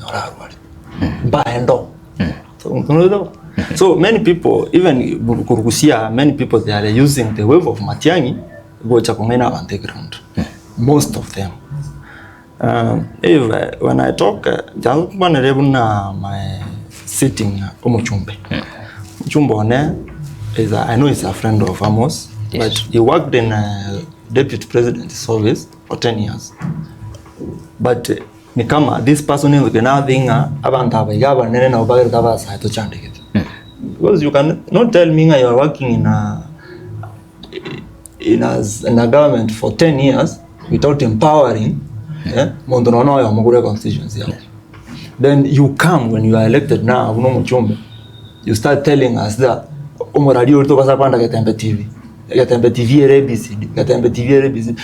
onyora arwarete. Mbae ndo. So many people even korwa Gusii aa many people they are using the wave of Matiang'i gocha kong'aina abanto eground. Most of them. If when I talk inche nkwanere buna my sitting omochumbe. Omochumbe one is a, I know is a friend of Amos but he worked in deputy president's office for 10 years but ni kama this person nothing ng'a abanto aba iga abanene nabo bagerete abasae tochandegete. Because you can not tell me ng'a you are working in a in a, in a government for 10 years without empowering eh, monto nonya oyomo korwa constituency yao. Then you come when you are elected now buna omochumbe you start telling us that omorari oria tobasa kwanda Getembe TV, Getembe TV ere ABCD, Getembe TV ere ABCD.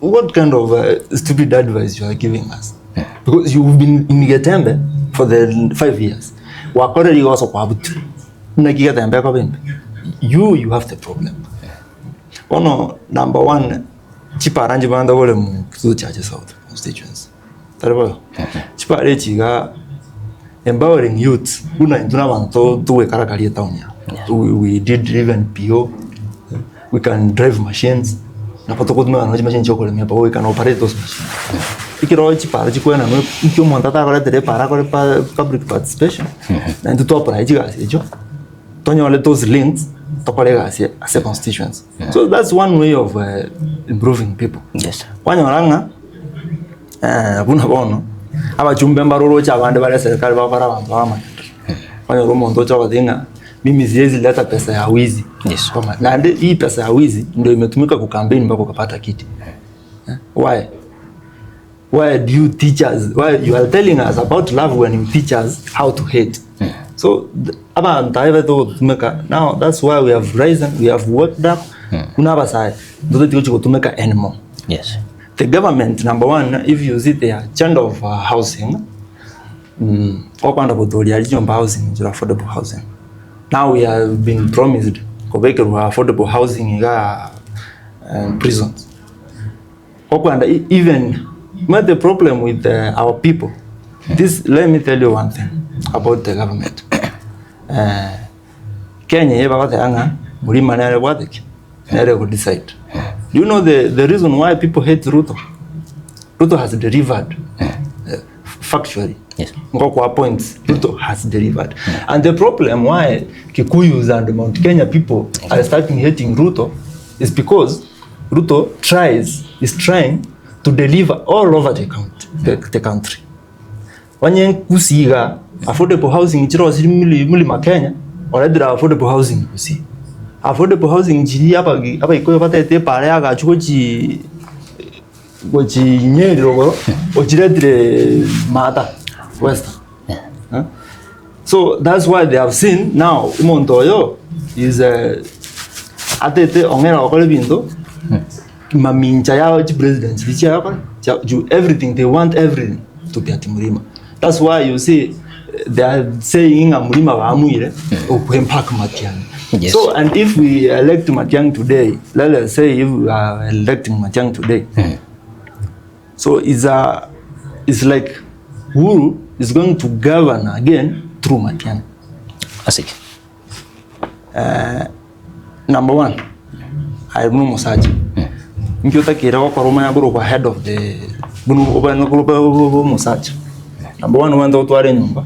What kind of uh, stupid advice you are giving us? Because you've been in Getembe for the 5 years. Wakorire igoso kwabutirwe. Naki Getembe ekoba embe? You, you have the problem. Bono number one, chipara nchibande bore mu Kitutu Chache South constituency. Tari boigo? Chipara echi iga empowering youths buna intwe na abanto togoekarakaria etown eye. We, we did even PO, we can drive machines, nabo togotumeka nonye chimachine chia okoremia but we can operate those machines. Ekero chipara chikoenanwa inki omonto atakoretera epara akore pa public participation, na intwe to apply chigasi echio, tonyore those links tokore egasi ase constituency. So that's one way of improving people. Yes. Kwanyora ng'a buna bono, abachumbe mbaroroche abande bare eserikari bagokora abanto b'amagenderero. Kwanyora omonto ocha ogoteba ng'a mimi siwezi leta pesa ya wizi. Yes. Koma naende hii pesa ya wizi ndio imetumika kucampaign mpaka ukapata kiti. Why? Why do you teach us? Why you are telling us about love when you teach us how to hate? So abanto aye togotumeka now that's why we have risen, we have worked up buna abasae ntoteti gochi gotumeka anymore. Yes. The government number one if you see the agenda of housing okwanda gotoria aria chinyomba housing inchera affordable housing. Now we have been promised kobekerwa affordable housing igaa prisons. Okwenda even omanyete the problem with our people this let me tell you one thing about the government Kenya eye bagoteba ng'a Mrima nere obwate ki? Nere ego decide. Do you know the, the reason why people hate Ruto? Ruto has delivered factually. Yes. Ngokoa points Ruto has delivered. And the problem why Kikuyus and Mount Kenya people are starting hating Ruto is because Ruto tries, is trying to deliver all over the country, the, the country. Onye Gusii iga affordable housing chirosiri muli mulima Kenya, oretire affordable housing Gusii. Affordable housing chiria abagi abaikoyo batete epara yagachwa gochi gochi Nyeri rogoro, ochiretire Maata Western. Eh? So that's why they have seen now omonto oyo is uh, atete ong'era gokora ebinto mamincha ya chipresident chiria chiagokora chia ju everything they want everything to be at Mrima. That's why you see eh, they are saying ng'a Mrima bamuire okwe mpaka Matiang'i. Yes. So and if we elect Matiang'i today, let us say if we are electing Matiang'i today, So it's a, it's like Uhuru is going to govern again through Matiang'i. Ase ki? Number one, aye buna omosacha inki otakeire gokora omanye korokwa head of the buna obane korokwa omosacha. Number one obwenerete gotwara enyomba,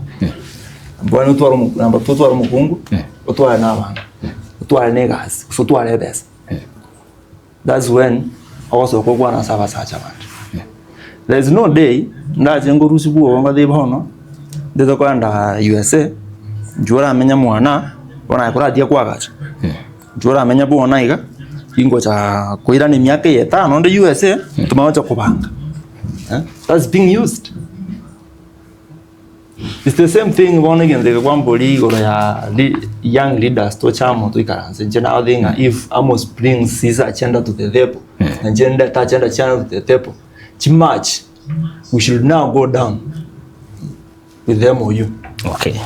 number one otware omo number two otware omokungu, otware na abana, otware na egasi gose otware ebesa. That's when ogosoka okwana ase abasacha bande. There is no day ndache ngorusia bwogo ngothie bono, ndete koenda USA, inchuo oramenya mwana, bono aye koratige koagacha, inchuo oramenya bono iga, ingocha koirana emiaka eye etano onde USA, tomanye gocha kobanga eh, that's being used. It's the same thing bono egento eke kwamboria igoro ya young leaders toche amo toikaranse inche nagotebi ng'a if Amos brings his agenda to the table na inche ndete agenda chiane to the table chimatch we should now go down with the MOU. Okay.